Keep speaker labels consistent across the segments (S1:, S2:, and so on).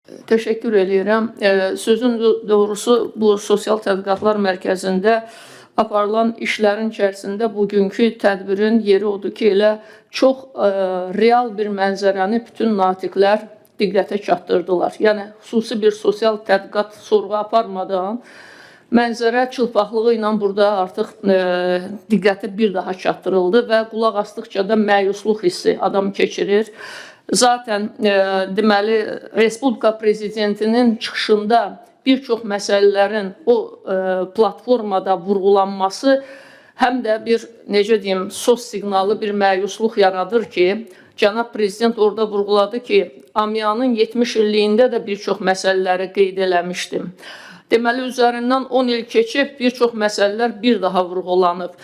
S1: Təşəkkür eləyirəm. Sözün doğrusu bu Sosial Tədqiqatlar Mərkəzində aparılan işlərin içərisində bugünkü tədbirin yeri odur ki, elə çox real bir mənzərəni bütün natiqlər diqqətə çatdırdılar. Yəni xüsusi bir sosial tədqiqat sorğu aparmadan mənzərə çılpaqlığı ilə burada artıq diqqətə bir daha çatdırıldı və qulaq asdıqca da məyusluq hissi adam keçirir. Zaten deməli Respublika prezidentinin çıxışında bir çox məsələlərin o platformada vurğulanması həm də bir necə deyim, sos siqnalı, bir məyusluq yaradır ki, cənab prezident orada vurğuladı ki, AMİA-nın 70 illiyində də bir çox məsələləri qeyd eləmişdim. Deməli, üzərindən 10 il keçib, bir çox məsələlər bir daha vurğulanıb.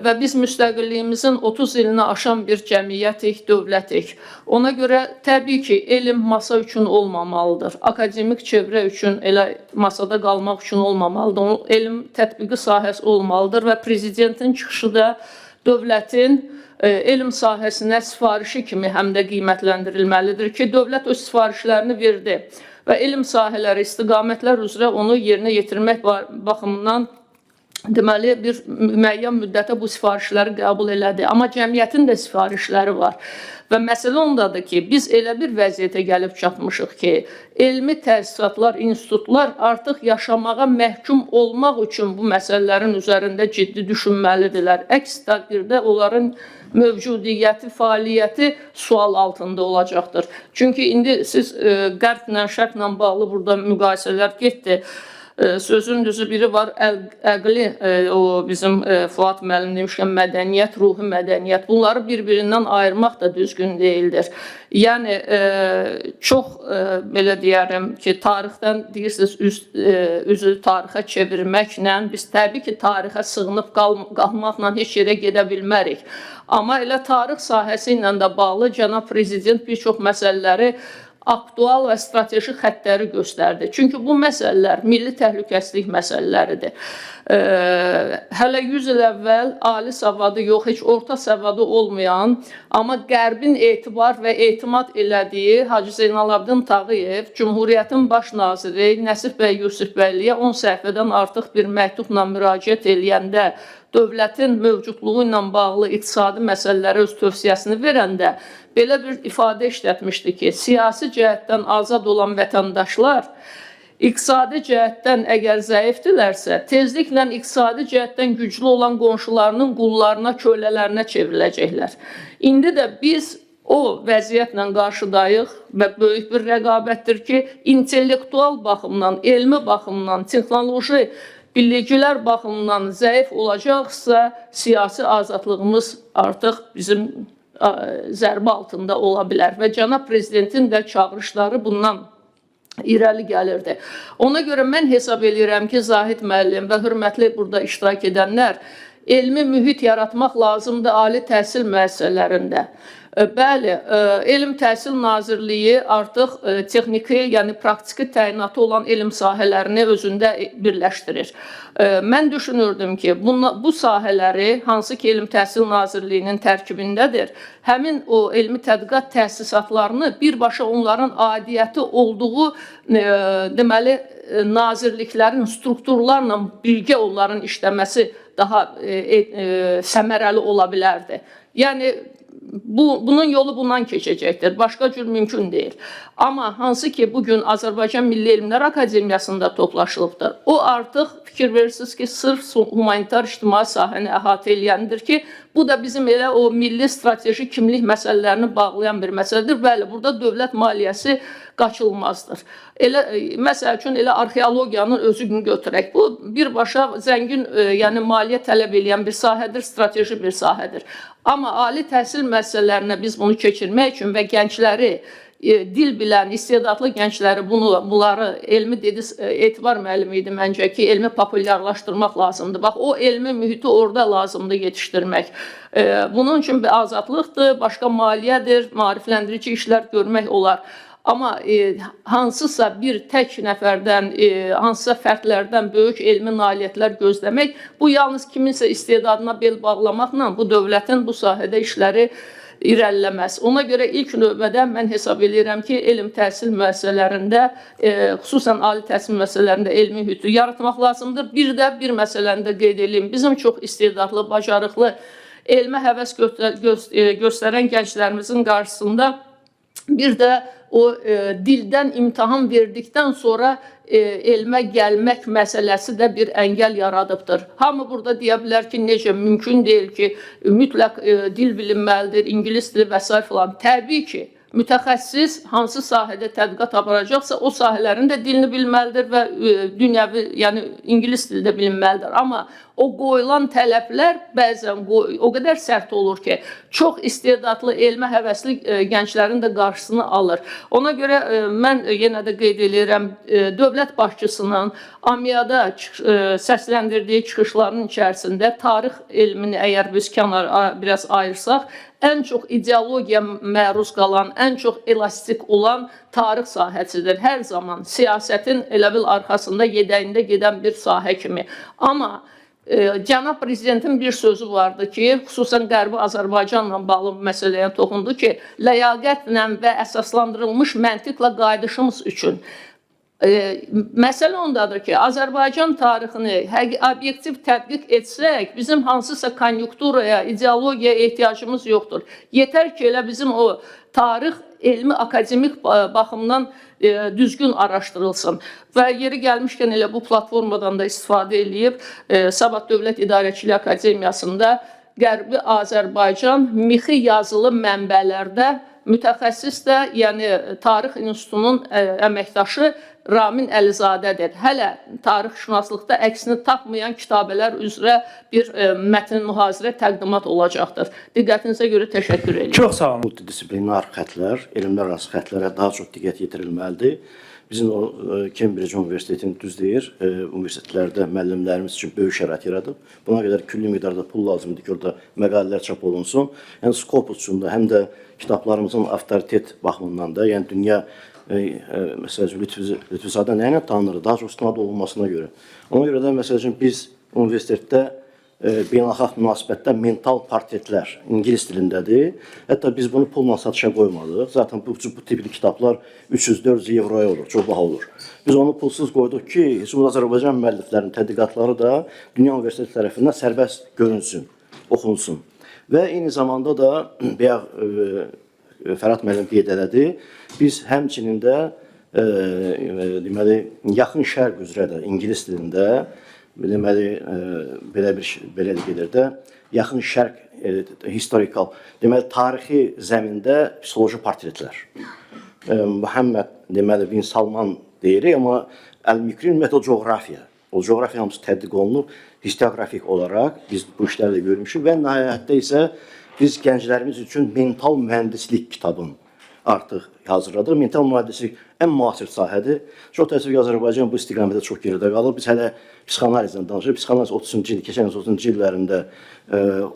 S1: Və biz müstəqilliyimizin 30 ilini aşan bir cəmiyyətik, dövlətik. Ona görə təbii ki, elm masa üçün olmamalıdır. Akademik çevrə üçün elə masada qalmaq üçün olmamalıdır. Onun elm tətbiqi sahəsi olmalıdır və prezidentin çıxışı da dövlətin elm sahəsinə sifarişi kimi həm də qiymətləndirilməlidir ki, dövlət öz sifarişlərini verdi və elm sahələri, istiqamətlər üzrə onu yerinə yetirmək baxımından deməli, bir müəyyən müddətə bu sifarişləri qəbul elədi. Amma cəmiyyətin də sifarişləri var. Və məsələ ondadır ki, biz elə bir vəziyyətə gəlib çatmışıq ki, elmi təsisatlar, institutlar artıq yaşamağa məhkum olmaq üçün bu məsələlərin üzərində ciddi düşünməlidirlər. Əks təqdirdə onların mövcudiyyəti, fəaliyyəti sual altında olacaqdır. Çünki indi siz qərblə, şərqlə bağlı burada müqayisələr getdi. Sözün düzü biri var, əqli, o bizim Fuad müəllim demişkən, mədəniyyət, ruhi mədəniyyət, bunları bir-birindən ayırmaq da düzgün deyildir. Yəni, çox belə deyərəm ki, tarixdən deyirsiniz, üzü tarixə çevirməklə, biz təbii ki, tarixə sığınıb qalmaqla heç yerə gedə bilmərik. Amma elə tarix sahəsi ilə də bağlı cənab prezident bir çox məsələləri aktual və strateji xəttləri göstərdi. Çünki bu məsələlər milli təhlükəsizlik məsələləridir. Hələ 100 il əvvəl ali savadı yox, heç orta savadı olmayan, amma Qərbin etibar və etimad elədiyi Hacı Zeynalabdin Tağıyev, Cümhuriyyətin baş naziri Nəsif bəy Yusifbəyliyə 10 səhifədən artıq bir məktubla müraciət eləyəndə, dövlətin mövcudluğu ilə bağlı iqtisadi məsələlərə öz tövsiyəsini verəndə belə bir ifadə işlətmişdi ki, siyasi cəhətdən azad olan vətəndaşlar iqtisadi cəhətdən əgər zəifdirlərsə, tezliklə iqtisadi cəhətdən güclü olan qonşularının qullarına, kölələrinə çevriləcəklər. İndi də biz o vəziyyətlə qarşıdayıq və böyük bir rəqabətdir ki, intellektual baxımdan, elmi baxımdan, texnoloji bilgilər baxımından zəif olacaqsa, siyasi azadlığımız artıq bizim zərbə altında ola bilər və cənab prezidentin də çağırışları bundan irəli gəlirdi. Ona görə mən hesab eləyirəm ki, Zahid müəllim və hörmətli burada iştirak edənlər, elmi mühit yaratmaq lazımdır ali təhsil müəssisələrində. Bəli, Elm Təhsil Nazirliyi artıq texniki, yəni praktiki təyinatı olan elm sahələrini özündə birləşdirir. Mən düşünürdüm ki, bu sahələri, hansı ki Elm Təhsil Nazirliyinin tərkibindədir, həmin o elmi tədqiqat təsisatlarını birbaşa onların aidiyyəti olduğu deməli, nazirliklərin strukturlarla birgə onların işləməsi daha səmərəli ola bilərdi. Yəni, bunun yolu bundan keçəcəkdir. Başqa cür mümkün deyil. Amma hansı ki bugün Azərbaycan Milli Elmlər Akademiyasında toplaşılıbdır. O artıq fikir verirsiniz ki, sırf humanitar ictimai sahəni əhatə eləyəndir ki, bu da bizim elə o milli strateji kimlik məsələlərini bağlayan bir məsələdir. Bəli, burada dövlət maliyyəsi qaçılmazdır. Elə məsəl üçün elə arxeologiyanın özünü götürək. Bu birbaşa zəngin, yəni maliyyə tələb eləyən bir sahədir, strateji bir sahədir. Amma ali təhsil məsələlərinə biz bunu keçirmək üçün və gəncləri, dil bilən, istedadlı gəncləri bunları elmi dedi, Etibar müəllim idi məncə ki, elmi populyarlaşdırmaq lazımdır. Bax, o elmi mühiti orada lazımdır yetişdirmək. Bunun üçün bir azadlıqdır, başqa maliyyədir, maarifləndirici işlər görmək olar. Amma hansısa bir tək nəfərdən, hansısa fərdlərdən böyük elmi nailiyyətlər gözləmək, bu yalnız kiminsə istedadına bel bağlamaqla bu dövlətin bu sahədə işləri irəliləməz. Ona görə ilk növbədə mən hesab eləyirəm ki, elm təhsil müəssisələrində, xüsusən ali təhsil müəssisələrində elmi mühiti yaratmaq lazımdır. Bir də bir məsələni də qeyd eləyim. Bizim çox istedadlı, bacarıqlı, elmə həvəs göstərən gənclərimizin qarşısında bir də o dildən imtahan verdikdən sonra elmə gəlmək məsələsi də bir əngəl yaradıbdır. Hamı burada deyə bilər ki, necə mümkün deyil ki, mütləq dil bilinməlidir, ingilis dili və sair filan. Təbii ki, mütəxəssis hansı sahədə tədqiqat aparacaqsa, o sahələrin də dilini bilməlidir və dünyəvi, yəni ingilis dili də bilinməlidir. Amma o qoyulan tələblər bəzən o qədər sərt olur ki, çox istedadlı, elmə həvəsli gənclərin də qarşısını alır. Ona görə mən yenə də qeyd eləyirəm, dövlət başçısının AMİA-da səsləndirdiyi çıxışların içərisində tarix elmini əgər biz kənara biraz ayırsaq, ən çox ideologiya məruz qalan, ən çox elastik olan tarix sahəsidir. Hər zaman siyasətin elə bil arxasında, yedəyində gedən bir sahə kimi. Amma cənab prezidentin bir sözü vardı ki, xüsusən Qərbi Azərbaycanla bağlı bu məsələyə toxundu ki, ləyaqətlə və əsaslandırılmış məntiqlə qayıdışımız üçün. Məsələ ondadır ki, Azərbaycan tarixini obyektiv tədqiq etsək, bizim hansısa konyunkturaya, ideologiyaya ehtiyacımız yoxdur. Yetər ki, elə bizim o tarix elmi, akademik baxımdan düzgün araşdırılsın. Və yeri gəlmişkən elə bu platformadan da istifadə eləyib, Sabah Dövlət İdarəçiliyi Akademiyasında Qərbi Azərbaycan mixi yazılı mənbələrdə mütəxəssis də, yəni Tarix İnstitutunun əməkdaşı Ramin Əlizadədir. Hələ tarixşünaslıqda əksini tapmayan kitabələr üzrə bir mətn mühazirə təqdimat olacaqdır. Diqqətinizə görə təşəkkür edirəm.
S2: Çox sağ olun.
S3: Multidisiplinar xətlər, elmlər arası xətlərə daha çox diqqət yetirilməlidir. Bizim o Cambridge Universitetinin düz deyir, universitetlərdə müəllimlərimiz üçün böyük şərait yaradıb. Buna qədər külli miqdarda pul lazımdır ki, orada məqalələr çap olunsun. Yəni Scopus üçün də, həm də kitablarımızın avtoritet baxımından da, yəni dünya məsəl üçün Lütfüzadə nə ilə tanınır? Daha çox istinad olunmasına görə. Ona görə də məsəl üçün biz universitetdə beynəlxalq münasibətdə mental portretlər ingilis dilindədir. Hətta biz bunu pulla satışa qoymadıq. Zaten bu tipli kitablar 300-400 avroya olur, çox baha olur. Biz onu pulsuz qoyduq ki, heç olmasa Azərbaycan müəlliflərinin tədqiqatları da dünya universiteti tərəfindən sərbəst görünsün, oxunsun. Və eyni zamanda da bayaq Fərhad müəllim qeyd elədi. Biz həmçinin də deməli Yaxın Şərq üzrə də ingilis dilində deməli belə bir belə də gedir də Yaxın Şərq historical, deməli tarixi zəmində psixoloji portretlər. Muhammed deməli bin Salman deyirik, amma Əl-Mikri ümumiyyətlə o coğrafiya. O coğrafiya hamısı tədqiq olunub historiografik olaraq biz bu işləri də görmüşük və nəhayətdə isə biz gənclərimiz üçün mental mühəndislik kitabını artıq hazırladıq. Mental mühəndislik ən müasir sahədir. Çox təəssüf ki, Azərbaycan bu istiqamətdə çox geridə qalıb. Biz hələ psixoanalizdən danışırıq. Psixoanaliz 30-cu il, keçən əsrin 30-cu illərində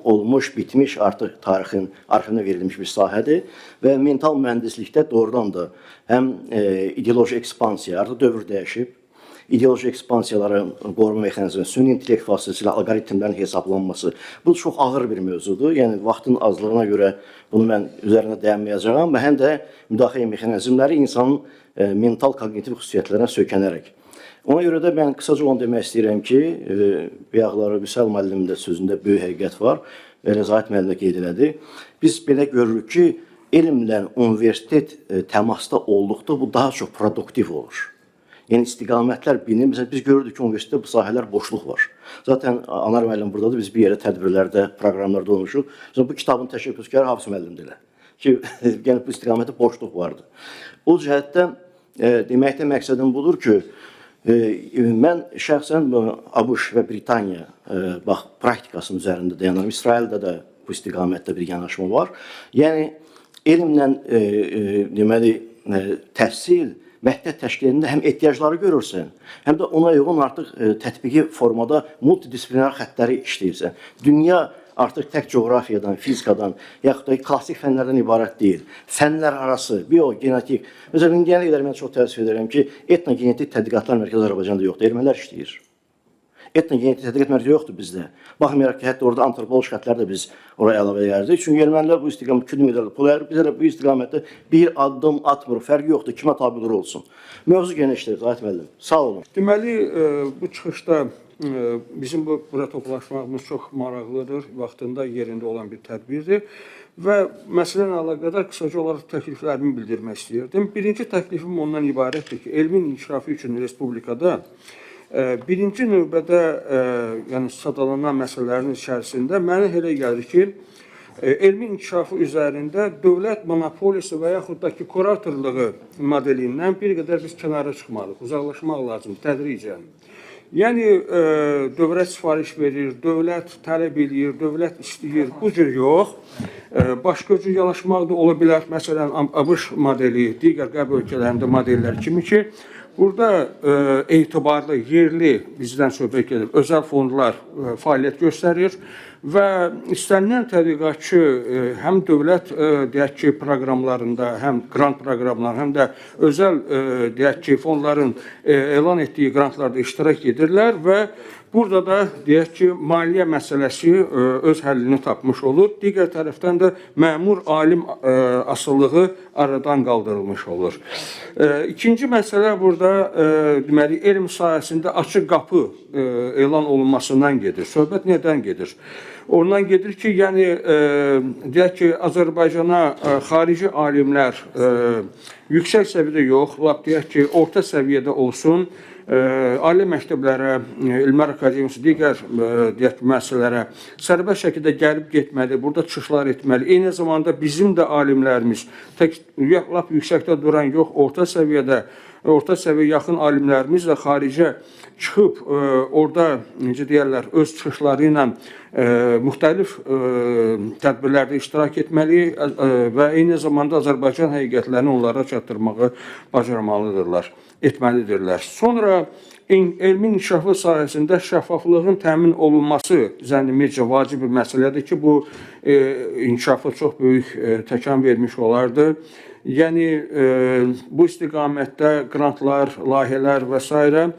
S3: olmuş, bitmiş, artıq tarixin arxivinə verilmiş bir sahədir və mental mühəndislikdə doğrudan da həm ideoloji ekspansiya, artıq dövr dəyişib, ideoloji ekspansiyaların qoruma mexanizmi, süni intellekt vasitəsilə alqoritmlərin hesablanması. Bu çox ağır bir mövzudur. Yəni vaxtın azlığına görə bunu mən üzərində dayanmayacağam və həm də müdaxilə mexanizmləri insanın mental koqnitiv xüsusiyyətlərinə söykənərək. Ona görə də mən qısaca onu demək istəyirəm ki, bayaqları Vüsal müəllimin də sözündə böyük həqiqət var və Zahid müəllim də qeyd elədi. Biz belə görürük ki, elmlə universitet təmasda olduqda bu daha çox produktiv olur. Yəni istiqamətlər bilinir. Məsələn, biz görürdük ki, universitetdə bu sahələr boşluq var. Zaten Anar müəllim buradadır. Biz bir yerə tədbirlərdə, proqramlarda olmuşuq. Məsələn, bu kitabın təşəbbüskarı Hafiz müəllimdir elə. Ki, yəni bu istiqamətdə boşluq vardı. O cəhətdən deməkdə məqsədim budur ki, mən şəxsən ABŞ və Britaniya bax praktikasının üzərində dayanıram. İsraildə də bu istiqamətdə bir yanaşma var. Yəni elmlə deməli təhsil vəhdət təşkil edəndə həm ehtiyacları görürsən, həm də ona uyğun artıq tətbiqi formada multidisiplinar xəttləri işləyirsən. Dünya artıq tək coğrafiyadan, fizikadan, yaxud da klassik fənlərdən ibarət deyil. Fənlər arası, biogenetik. Məsələn, indiyənə qədər mən çox təəssüf edirəm ki, etnogenetik tədqiqatlar mərkəzi Azərbaycanda yoxdur. Ermənilər işləyir. Etnogenetik tədqiqat mərkəzi yoxdur bizdə. Baxmayaraq ki, hətta orada antropoloji xətlər də biz oraya əlavə edərdik. Çünki ermənilər bu istiqamətdə külli miqdarda pul ayırır. Biz hələ bu istiqamətdə bir addım atmırıq. Fərqi yoxdur, kimə tabe olsun. Mövzu genişdir, Zahid müəllim. Sağ olun.
S2: Deməli, bu çıxışda bizim bu bura toplaşmağımız çox maraqlıdır, vaxtında yerində olan bir tədbirdir və məsələ ilə əlaqədar qısaca olaraq təkliflərimi bildirmək istəyirdim. Birinci təklifim ondan ibarətdir ki, elmin inkişafı üçün respublikada birinci növbədə yəni sadalanan məsələlərin içərisində mənə elə gəlir ki, elmin inkişafı üzərində dövlət monopoliyası və yaxud da ki, kuratorluğu modelindən bir qədər biz kənara çıxmalıyıq, uzaqlaşmaq lazımdır tədricən. Yəni dövlət sifariş verir, dövlət tələb eləyir, dövlət istəyir. Bu cür yox. Başqa cür yanaşmaq da ola bilər. Məsələn, ABŞ modeli, digər qərb ölkələrində modellər kimi ki, burada etibarlı, yerli bizdən söhbət gedir, özəl fondlar fəaliyyət göstərir və istənilən tədqiqatçı həm dövlət deyək ki, proqramlarında, həm qrant proqramlarında, həm də özəl deyək ki, fondların elan etdiyi qrantlarda iştirak edirlər və burada da deyək ki, maliyyə məsələsi öz həllini tapmış olur. Digər tərəfdən də məmur alim asılılığı aradan qaldırılmış olur. İkinci məsələ burada deməli elm sahəsində açıq qapı elan olunmasından gedir. Söhbət nədən gedir? Ondan gedir ki, yəni deyək ki, Azərbaycana xarici alimlər yüksək səviyyədə yox, lap deyək ki, orta səviyyədə olsun, ali məktəblərə, Elmlər Akademiyası, digər deyək ki, müəssisələrə sərbəst şəkildə gəlib getməli, burada çıxışlar etməli. Eyni zamanda bizim də alimlərimiz tək lap yüksəkdə duran yox, orta səviyyədə, orta səviyyə yaxın alimlərimiz də xaricə çıxıb orada necə deyərlər, öz çıxışları ilə müxtəlif tədbirlərdə iştirak etməli və eyni zamanda Azərbaycan həqiqətlərini onlara çatdırmağı bacarmalıdırlar, etməlidirlər. Sonra elmin inkişafı sahəsində şəffaflığın təmin olunması zənnimizcə vacib bir məsələdir ki, bu inkişafa çox böyük təkan vermiş olardı. Yəni bu istiqamətdə qrantlar, layihələr və s.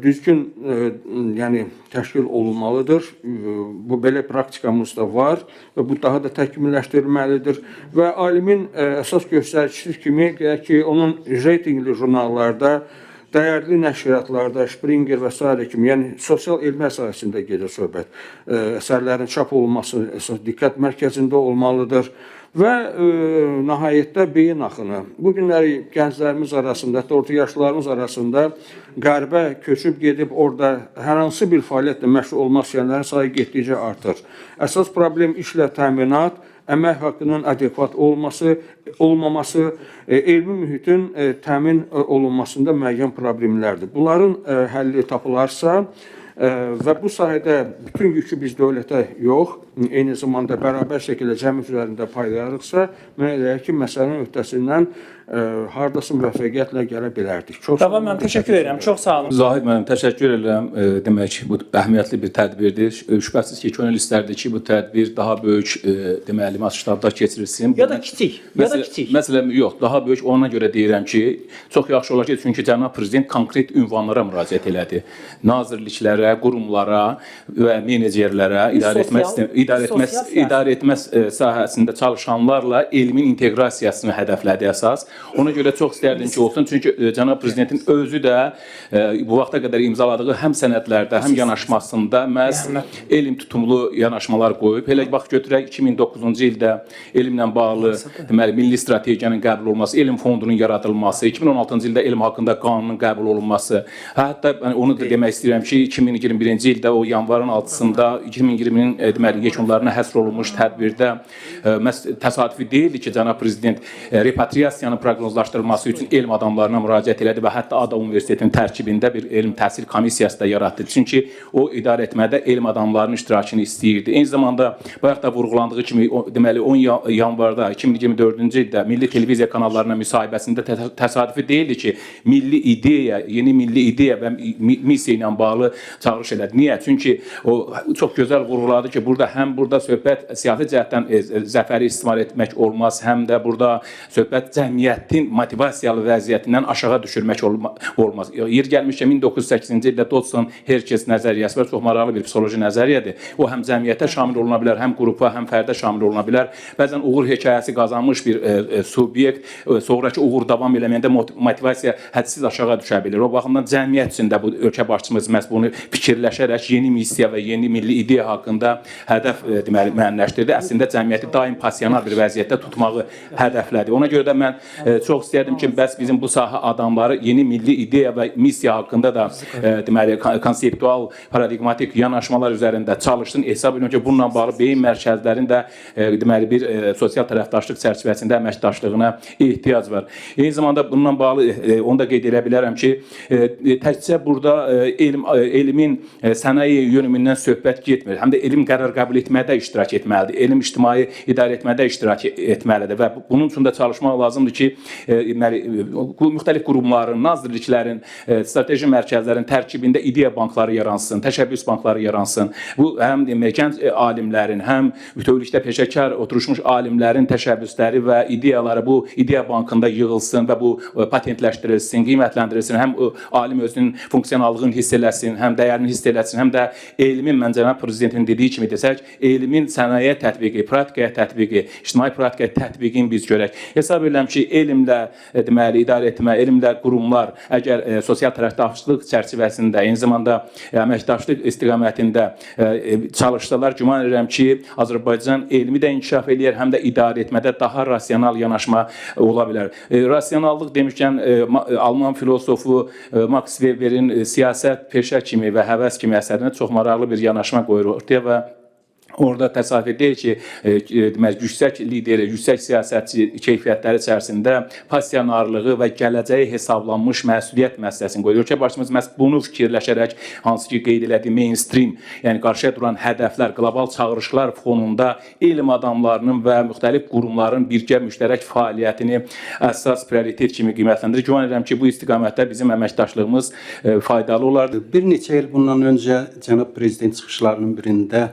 S2: Düzgün yəni təşkil olunmalıdır. Bu belə praktikamız da var və bu daha da təkmilləşdirilməlidir və alimin əsas göstəricisi kimi deyək ki, onun reytinqli jurnallarda, dəyərli nəşriyyatlarda, Springer və s. kimi, yəni sosial elmlər sahəsində gedir söhbət. Əsərlərin çap olunması əsas diqqət mərkəzində olmalıdır. Və nəhayətdə beyin axını. Bu günləri gənclərimiz arasında, hətta orta yaşlılarımız arasında qərbə köçüb gedib orada hər hansı bir fəaliyyətlə məşğul olmaq istəyənlərin sayı getdikcə artır. Əsas problem işlə təminat, əmək haqqının adekvat olması, olmaması, elmi mühitin təmin olunmasında müəyyən problemlərdir. Bunların həlli tapılarsa və bu sahədə bütün yükü biz dövlətə yox, eyni zamanda bərabər şəkildə cəmiyyət üzərində paylayarıqsa, mənə elə gəlir ki, məsələnin öhdəsindən hardasa müvəffəqiyyətlə gələ bilərdik. Çox
S4: Rəvan müəllim, təşəkkür edirəm. Çox sağ olun.
S5: Zahid müəllim, təşəkkür edirəm. Demək, bu əhəmiyyətli bir tədbirdir. Şübhəsiz ki, könül istərdi ki, bu tədbir daha böyük deməli masштabda keçirilsin.
S4: Ya da kiçik, ya da kiçik.
S5: Məsələn, yox, daha böyük ona görə deyirəm ki, çox yaxşı olar ki, çünki cənab prezident konkret ünvanlara müraciət elədi. Nazirliklərə, qurumlara və menecerlərə, idarə etmə
S4: sosial-
S5: idarə etmə
S4: sosial siyasət.
S5: idarə etmə sahəsində çalışanlarla elmin inteqrasiyasını hədəflədi əsas. Ona görə çox istərdim ki, olsun. Çünki cənab prezidentin özü də bu vaxta qədər imzaladığı həm sənədlərdə, həm yanaşmasında məhz elm tutumlu yanaşmalar qoyub. Elə bax götürək 2009-cu ildə elmlə bağlı deməli milli strategiyanın qəbul olunması, elm fondunun yaradılması, 2016-cı ildə elm haqqında qanunun qəbul olunması. Hətta mən onu da demək istəyirəm ki, 2021-ci ildə o yanvarın 6-sında 2020-nin deməli yekunlarına həsr olunmuş tədbirdə məhz təsadüfi deyildi ki, cənab prezident repatriasiyanın proqnozlaşdırılması üçün elm adamlarına müraciət elədi və hətta ADA Universitetinin tərkibində bir elm təhsil komissiyası da yaratdı. Çünki o idarə etmədə elm adamlarının iştirakını istəyirdi. Eyni zamanda bayaq da vurğulandığı kimi deməli 10 yanvarda 2024-cü ildə milli televiziya kanallarına müsahibəsində təsadüfi deyildi ki, milli ideya, yeni milli ideya və missiya ilə bağlı çağırış elədi. Niyə? Çünki o çox gözəl vurğuladı ki, burada həm burada söhbət siyasi cəhətdən zəfəri istismar etmək olmaz, həm də burada söhbət cəmiyyətin cəmiyyətin motivasiyalı vəziyyətindən aşağı düşürmək olmaz. Yer gəlmişkən 1908-ci ildə Dodson Herkes nəzəriyyəsi var. Çox maraqlı bir psixoloji nəzəriyyədir. O həm cəmiyyətə şamil oluna bilər, həm qrupa, həm fərdə şamil oluna bilər. Bəzən uğur hekayəsi qazanmış bir subyekt sonrakı uğur davam eləməyəndə motivasiya hədsiz aşağı düşə bilir. O baxımdan cəmiyyət üçün də bu ölkə başçımız məhz bunu fikirləşərək yeni missiya və yeni milli ideya haqqında hədəf deməli müəyyənləşdirdi. Əslində cəmiyyəti daim passionar bir vəziyyətdə tutmağı hədəflədi. Ona görə də mən çox istərdim ki, bəs bizim bu sahə adamları yeni milli ideya və missiya haqqında da deməli konseptual, paradigmatik yanaşmalar üzərində çalışsın. Hesab edirəm ki, bununla bağlı beyin mərkəzlərinin də deməli bir sosial tərəfdaşlıq çərçivəsində əməkdaşlığına ehtiyac var. Eyni zamanda bununla bağlı onu da qeyd edə bilərəm ki, təkcə burada elmin sənaye yönümündən söhbət getmir. Həm də elm qərar qəbul etmədə iştirak etməlidir. Elm ictimai idarə etmədə iştirak etməlidir və bunun üçün də çalışmaq lazımdır ki, deməli müxtəlif qurumların, nazirliklərin, strateji mərkəzlərin tərkibində ideya bankları yaransın, təşəbbüs bankları yaransın. Bu həm demək gənc alimlərin, həm bütövlükdə peşəkar oturmuş alimlərin təşəbbüsləri və ideyaları bu ideya bankında yığılsın və bu patentləşdirilsin, qiymətləndirilsin. Həm alim özünün funksionallığını hiss eləsin, həm dəyərini hiss eləsin, həm də elmin, mən cənab prezidentin dediyi kimi desək, elmin sənayeyə tətbiqi, praktikaya tətbiqi, ictimai praktikaya tətbiqini biz görək. Hesab edirəm ki, elmlə deməli idarə etmə, elmlə qurumlar əgər sosial tərəfdaşlıq çərçivəsində, eyni zamanda əməkdaşlıq istiqamətində çalışsalar, güman edirəm ki, Azərbaycan elmi də inkişaf eləyər, həm də idarə etmədə daha rasional yanaşma ola bilər. Rasionallıq demişkən, Alman filosofu Max Weberin Siyasət peşə kimi və həvəs kimi əsərində çox maraqlı bir yanaşma qoyur ortaya və orada təsadüf deyil ki, deməli yüksək lideri, yüksək siyasətçi keyfiyyətləri içərisində passionarlığı və gələcəyi hesablanmış məsuliyyət məsələsini qoyur. Ölkə başçımız məhz bunu fikirləşərək, hansı ki qeyd elədiyi mainstream, yəni qarşıya duran hədəflər, qlobal çağırışlar fonunda elm adamlarının və müxtəlif qurumların birgə müştərək fəaliyyətini əsas prioritet kimi qiymətləndirir. Güman edirəm ki, bu istiqamətdə bizim əməkdaşlığımız faydalı olar.
S6: Bir neçə il bundan öncə cənab prezident çıxışlarının birində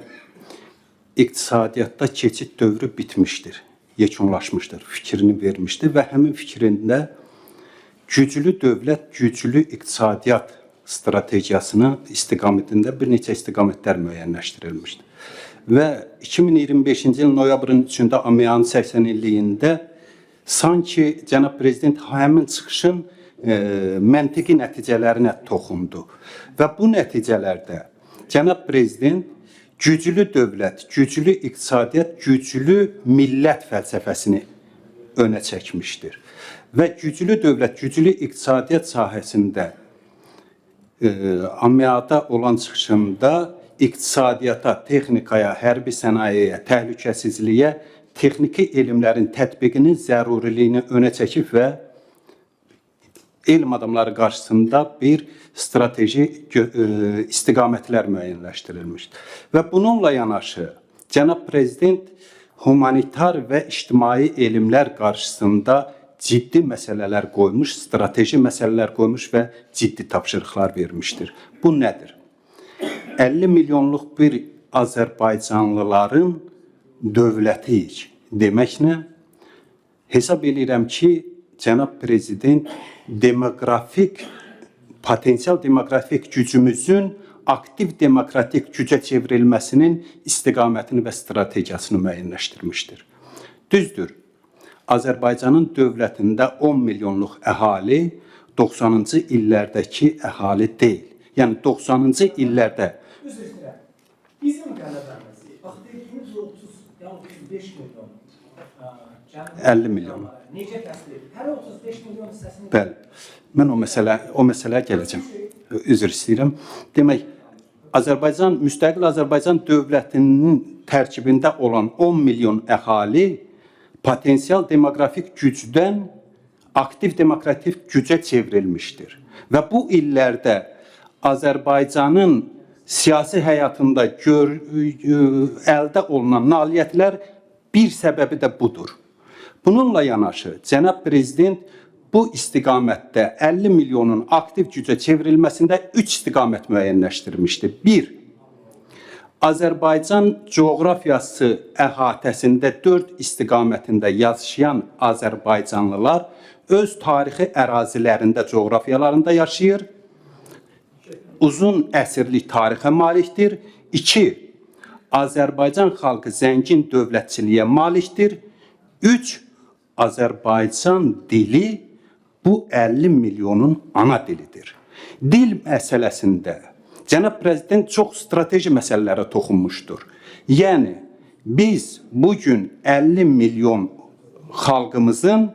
S6: iqtisadiyyatda keçid dövrü bitmişdir, yekunlaşmışdır fikrini vermişdi və həmin fikrində güclü dövlət, güclü iqtisadiyyat strategiyasının istiqamətində bir neçə istiqamətlər müəyyənləşdirilmişdi. Və 2025-ci il noyabrın 3-də AMİA-nın 80 illiyində sanki cənab prezident həmin çıxışın məntiqi nəticələrinə toxundu. Və bu nəticələrdə cənab prezident güclü dövlət, güclü iqtisadiyyat, güclü millət fəlsəfəsini önə çəkmişdir. Və güclü dövlət, güclü iqtisadiyyat sahəsində AMİA-da olan çıxışında iqtisadiyyata, texnikaya, hərbi sənayeyə, təhlükəsizliyə, texniki elmlərin tətbiqinin zəruriliyini önə çəkib və elm adamları qarşısında bir strateji istiqamətlər müəyyənləşdirilmişdir. Və bununla yanaşı cənab prezident humanitar və ictimai elmlər qarşısında ciddi məsələlər qoymuş, strateji məsələlər qoymuş və ciddi tapşırıqlar vermişdir. Bu nədir? 50 milyonluq bir Azərbaycanlıların dövlətiyik deməklə hesab eləyirəm ki, cənab prezident demoqrafik potensial demoqrafik gücümüzün aktiv demokratik gücə çevrilməsinin istiqamətini və strategiyasını müəyyənləşdirmişdir. Düzdür. Azərbaycanın dövlətində 10 milyonluq əhali 90-cı illərdəki əhali deyil. Yəni 90-cı illərdə
S4: Üzr istəyirəm. Bizim qələbəmizi, bax dediyiniz o 30, yəni 35 milyon,
S6: 50 milyon.
S4: Necə təsvir edir? Hələ 35 milyon hissəsini
S6: Bəli. Mən o məsələyə gələcəm. Üzr istəyirəm. Demək, Azərbaycan, müstəqil Azərbaycan dövlətinin tərkibində olan 10 milyon əhali potensial demoqrafik gücdən aktiv demokratik gücə çevrilmişdir. Və bu illərdə Azərbaycanın siyasi həyatında əldə olunan nailiyyətlər bir səbəbi də budur. Bununla yanaşı cənab prezident bu istiqamətdə 50 milyonun aktiv gücə çevrilməsində 3 istiqamət müəyyənləşdirmişdi. 1. Azərbaycan coğrafiyası əhatəsində 4 istiqamətində yaşayan azərbaycanlılar öz tarixi ərazilərində, coğrafiyalarında yaşayır. Uzun əsrlik tarixə malikdir. 2. Azərbaycan xalqı zəngin dövlətçiliyə malikdir. 3. Azərbaycan dili bu 50 milyonun ana dilidir. Dil məsələsində cənab prezident çox strateji məsələlərə toxunmuşdur. Yəni biz bugün 50 milyon xalqımızın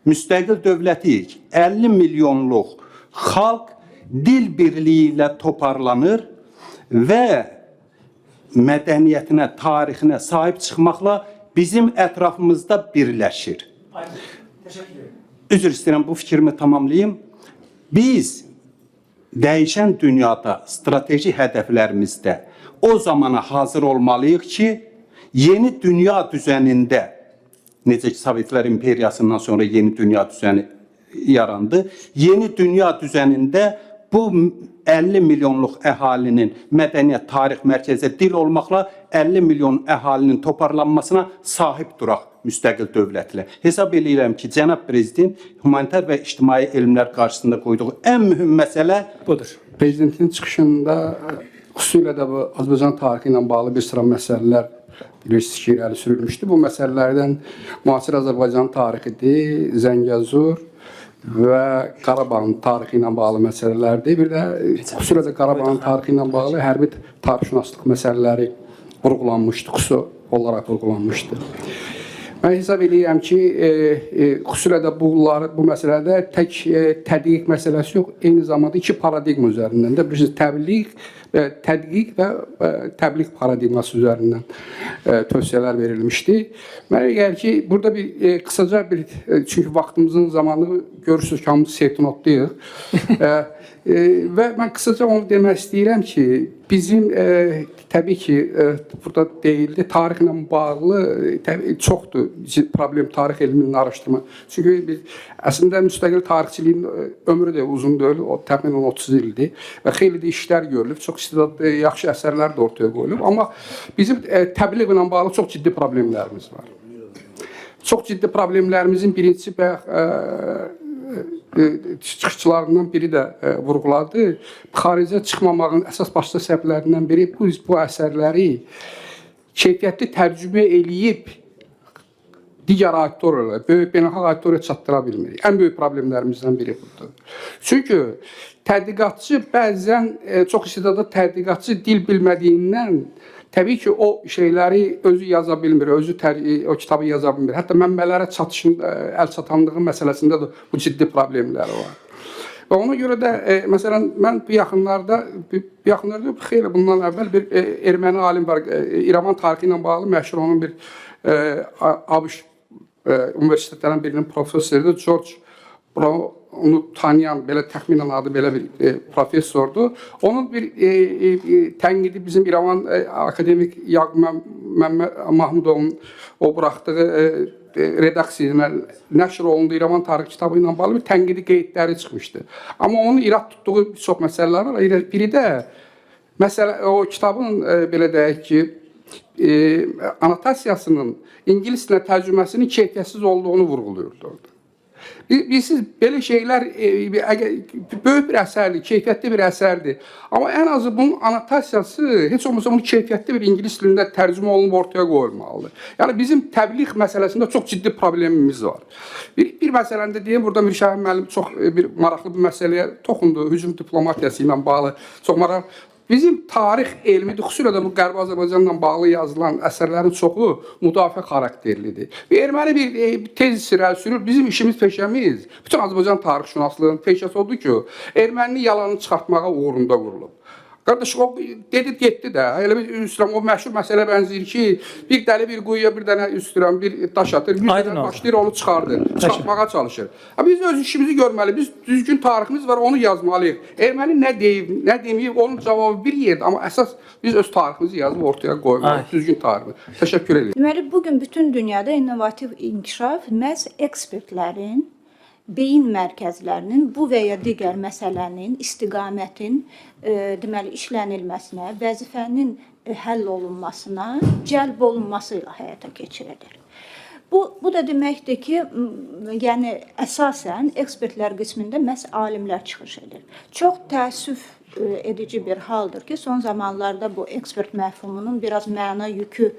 S6: müstəqil dövlətiyik. 50 milyonluq xalq dil birliyi ilə toparlanır və mədəniyyətinə, tarixinə sahib çıxmaqla bizim ətrafımızda birləşir.
S4: Təşəkkür edirəm.
S6: Üzr istəyirəm, bu fikrimi tamamlayım. Biz dəyişən dünyada strateji hədəflərimizdə o zamana hazır olmalıyıq ki, yeni dünya düzənində, necə ki Sovetlər imperiyasından sonra yeni dünya düzəni yarandı. Yeni dünya düzənində bu 50 milyonluq əhalinin mədəniyyət, tarix mərkəzə dil olmaqla 50 milyon əhalinin toparlanmasına sahib duraq müstəqil dövlətlə. Hesab eləyirəm ki, cənab prezident humanitar və ictimai elmlər qarşısında qoyduğu ən mühüm məsələ
S4: Budur.
S7: Prezidentin çıxışında xüsusilə də bu Azərbaycan tarixi ilə bağlı bir sıra məsələlər bilirsiniz ki, irəli sürülmüşdü. Bu məsələlərdən müasir Azərbaycan tarixidir, Zəngəzur və Qarabağın tarixi ilə bağlı məsələlərdir. Bir də xüsusilə də Qarabağın tarixi ilə bağlı hərbi tarixşünaslıq məsələləri vurğulanmışdı, xüsusi olaraq vurğulanmışdı. Mən hesab eləyirəm ki, xüsusilə də bunları, bu məsələdə tək tədqiq məsələsi yox, eyni zamanda iki paradigma üzərindən də bilirsiniz, təbliğ, tədqiq və təbliğ paradigması üzərindən tövsiyələr verilmişdi. Mənə gəlir ki, burada bir qısaca bir, çünki vaxtımızın zamanı görürsünüz ki, hamımız seytinotluyuq. Və mən qısaca onu demək istəyirəm ki, bizim təbii ki, burada deyildi, tarixlə bağlı təbii, çoxdur problem tarix elminin araşdırma. Çünki biz əslində müstəqil tarixçiliyin ömrü də uzun deyil, o təxminən 30 ildir və xeyli də işlər görülüb, çox istedadlı, yaxşı əsərlər də ortaya qoyulub. Amma bizim təbliğ ilə bağlı çox ciddi problemlərimiz var. Çox ciddi problemlərimizin birincisi bayaq çıxışçılarından biri də vurğuladı. Xaricə çıxmamağın əsas başlıca səbəblərindən biri bu əsərləri keyfiyyətli tərcümə eləyib digər auditoriyalara, böyük beynəlxalq auditoriyaya çatdıra bilmirik. Ən böyük problemlərimizdən biri budur. Çünki tədqiqatçı bəzən çox istedadlı tədqiqatçı dil bilmədiyindən təbii ki, o şeyləri özü yaza bilmir, özü o kitabı yaza bilmir. Hətta mənbələrə çatışın, əl çatanlığı məsələsində də bu ciddi problemləri var. Və ona görə də məsələn mən bu yaxınlarda xeyli bundan əvvəl bir erməni alim var, İrəvan tarixi ilə bağlı məşhur onun bir ABŞ universitetlərindən birinin professorudur, George Brown, onu tanıyan, belə təxminən adı belə bir professordur. Onun bir tənqidi bizim İrəvan akademik Yaqub Mahmudovun o buraxdığı redaksiya ilə nəşr olundu İrəvan tarix kitabı ilə bağlı bir tənqidi qeydləri çıxmışdı. Amma onun irad tutduğu bir çox məsələlər var. Biri də məsələ o kitabın belə deyək ki, annotasiyasının ingilis dilinə tərcüməsinin keyfiyyətsiz olduğunu vurğuluyurdu orada. Bilirsiniz, belə şeylər əgər böyük bir əsərdir, keyfiyyətli bir əsərdir. Amma ən azı bunun annotasiyası heç olmasa bunun keyfiyyətli bir ingilis dilində tərcümə olunub ortaya qoyulmalıdır. Yəni bizim təbliğ məsələsində çox ciddi problemimiz var. Bir məsələni də deyim, burada Mirşahin müəllim çox bir maraqlı bir məsələyə toxundu, hücum diplomatiyası ilə bağlı çox maraqlı. Bizim tarix elmidir, xüsusilə də bu Qərbi Azərbaycanla bağlı yazılan əsərlərin çoxu müdafiə xarakterlidir. Bir erməni bir tez irəli sürür. Bizim işimiz, peşəmiz, bütün Azərbaycan tarixşünaslığının peşəsi odur ki, erməninin yalanını çıxartmağa uğrunda qurulub. Qardaş, o dedi, getdi də. Elə bir üstürəm, o məşhur məsələ bənzəyir ki, bir dəli bir quyuya bir dənə üstürəm, bir daş atır, bir dənə başlayır onu çıxardır, çıxartmağa çalışır. Ha, biz öz işimizi görməli, biz düzgün tariximiz var, onu yazmalıyıq. Erməni nə deyib, nə deməyib, onun cavabı bir yerdə, amma əsas biz öz tariximizi yazıb ortaya qoymalıyıq, düzgün tarixi. Təşəkkür edirəm.
S8: Deməli, bugün bütün dünyada innovativ inkişaf məhz ekspertlərin, beyin mərkəzlərinin bu və ya digər məsələnin, istiqamətin deməli işlənilməsinə, vəzifənin həll olunmasına, cəlb olunması ilə həyata keçirilir. Bu da deməkdir ki, yəni əsasən ekspertlər qismində məhz alimlər çıxış edir. Çox təəssüf edici bir haldır ki, son zamanlarda bu ekspert məfhumunun biraz məna yükü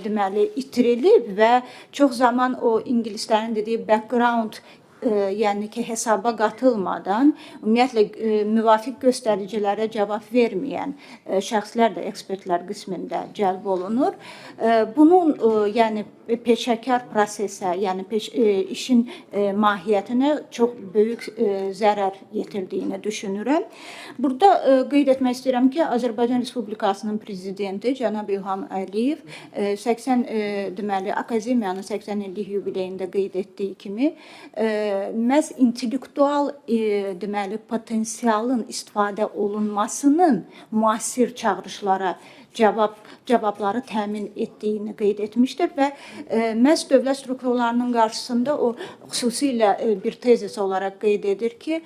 S8: deməli itirilib və çox zaman o ingilislərin dediyi background, yəni ki, hesaba qatılmadan ümumiyyətlə müvafiq göstəricilərə cavab verməyən şəxslər də ekspertlər qismində cəlb olunur. Bunun yəni peşəkar prosesə, yəni işin mahiyyətinə çox böyük zərər yetirdiyini düşünürəm. Burada qeyd etmək istəyirəm ki, Azərbaycan Respublikasının prezidenti cənab İlham Əliyev 80 deməli akademiyanın 80 illik yubileyində qeyd etdiyi kimi məhz intellektual deməli potensialın istifadə olunmasının müasir çağırışlara cavabları təmin etdiyini qeyd etmişdir və məhz dövlət strukturlarının qarşısında o xüsusilə bir tezis olaraq qeyd edir ki,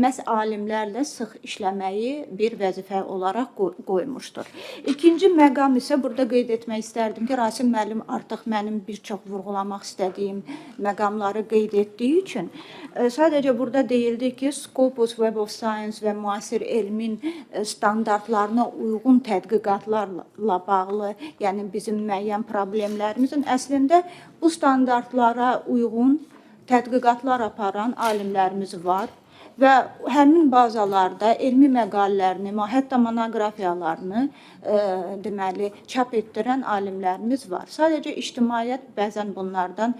S8: məhz alimlərlə sıx işləməyi bir vəzifə olaraq qoymuşdur. İkinci məqam isə burada qeyd etmək istərdim ki, Rasim müəllim artıq mənim bir çox vurğulamaq istədiyim məqamları qeyd etdiyi üçün sadəcə burada deyildi ki, Scopus, Web of Science və müasir elmin standartlarına uyğun tədqiqatlarla bağlı, yəni bizim müəyyən problemlərimizin əslində bu standartlara uyğun tədqiqatlar aparan alimlərimiz var və həmin bazalarda elmi məqalələrini, hətta monoqrafiyalarını deməli çap etdirən alimlərimiz var. Sadəcə ictimaiyyət bəzən bunlardan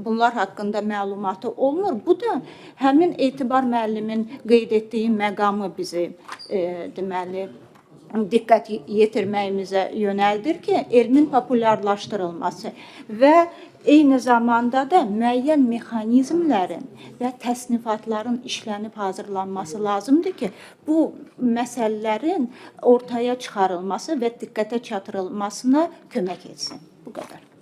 S8: bunlar haqqında məlumatı olmur. Bu da həmin Etibar müəllimin qeyd etdiyi məqamı bizi deməli diqqət yetirməyimizə yönəldir ki, elmin populyarlaşdırılması və eyni zamanda da müəyyən mexanizmlərin və təsnifatların işlənib hazırlanması lazımdır ki, bu məsələlərin ortaya çıxarılması və diqqətə çatdırılmasına kömək etsin. Bu qədər.